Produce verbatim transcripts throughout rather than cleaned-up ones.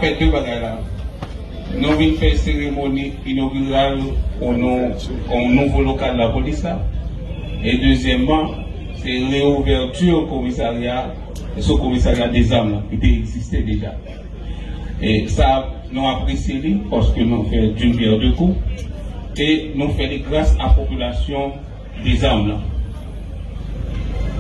Fè de bagay la. Nou vin fè seremoni inogiral pou nou, pou nouvo lokal lapolis la. E dezyèmman, se reouvèti komisarya, sou komisarya dezam lan, ki te egziste deja. E sa, nou apresye li, paske nou fè d'une pierre deux coups, e nou fè li gras a popilasyon dezam lan.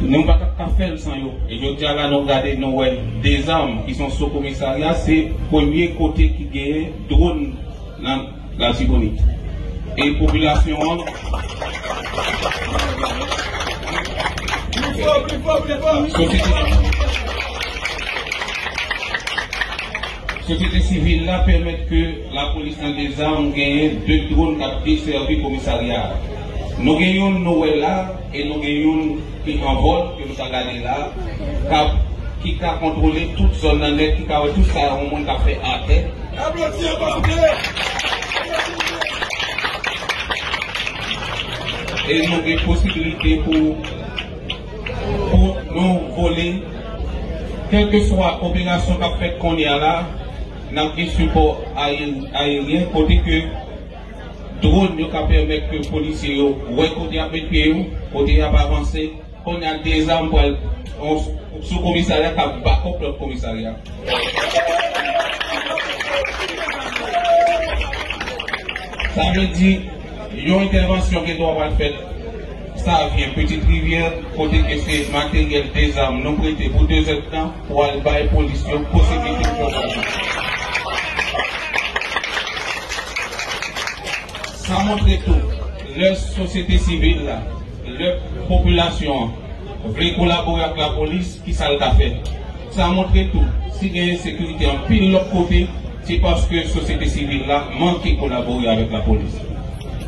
Nou pa t ap ka fè l san yo. E jodi a la, nou gade, nou wè dezam ki se yon sou komisarya, se premye kote ki genyen dwòn nan Latibonit. E popilasyon an, sosyete, sosyete sivil la pèmèt ke lapolis nan dezam genyen de dwòn k ap desèvi komisarya a. Nou gen youn nou wè la, e nou gen youn ki an vòl, ke nou ka gade la, k ap, ki ka kontwole tout zòn nan nèt, ki ka wè tout sa yon moun ka fè atè. E nou gen posibilite pou, pou nou vole, kèlkeswa operasyon k ap fèt kounye a la, n ap gen sipò aye-, ayeryen, kote ke dwòn yo ka pèmèt ke polisye yo wè kote y ap met pye yo, kote y ap avanse. Kounye a, dezam pral, on, sou komisarya k ap bakòp lòt komisarya. Sa vle di, yon entèvansyon gen dwa pral fèt Savyen, Petite Rivière, kote ke se materyèl dezam nou prete pou de zèdtan pou al bay polis yo posiblite pou yo travay. Sa montre tou, lè sosyete sivil la, lè popilasyon an vle kolabore ak lapolis, ki sa l ka fè. Sa montre tou, si gen ensekirite anpil lòt kote, se paske sosyete sivil la manke kolabore avèk lapolis.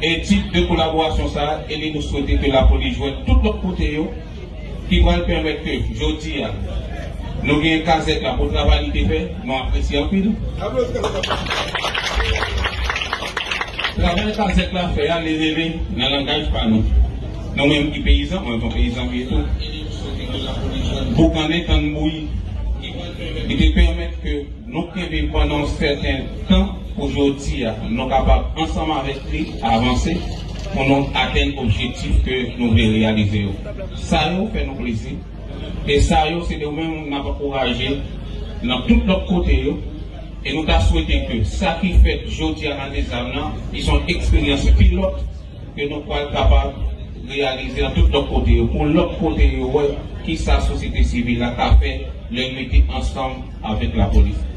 E tit de kolaborasyon sa a, e li nou swete ke lapolis jwenn tout lòt kote yo, ki pral pèmèt ke jodi a, nou gen kazèk la pou travay li te fè, nou apresye anpil. Travay kazèk la fè a, li rele nan langaj pa nou. Nou menm ki peyizan, mwen se yon peyizan m ye tou. Boukannen tann bouyi. Li te pèmèt ke nou kenbe pandan yon sèten tan pou jodi a, nou kapab ansanm avèk li avanse pou nou atenn objektif ke nou vle reyalize yo. Sa yo fè nou plezi. E sa yo, se de menm n ap ankouraje nan tout lòt kote yo. E nou ta swete ke sa ki fèt jodi a nan dezam nan, li se yon eksperyans pilòt ke nou pral kapab reyalize nan tout lòt kote yo. Pou lòt kote yo wè ki sa sosyete sivil la ka fè lè l mete ansanm avèk lapolis.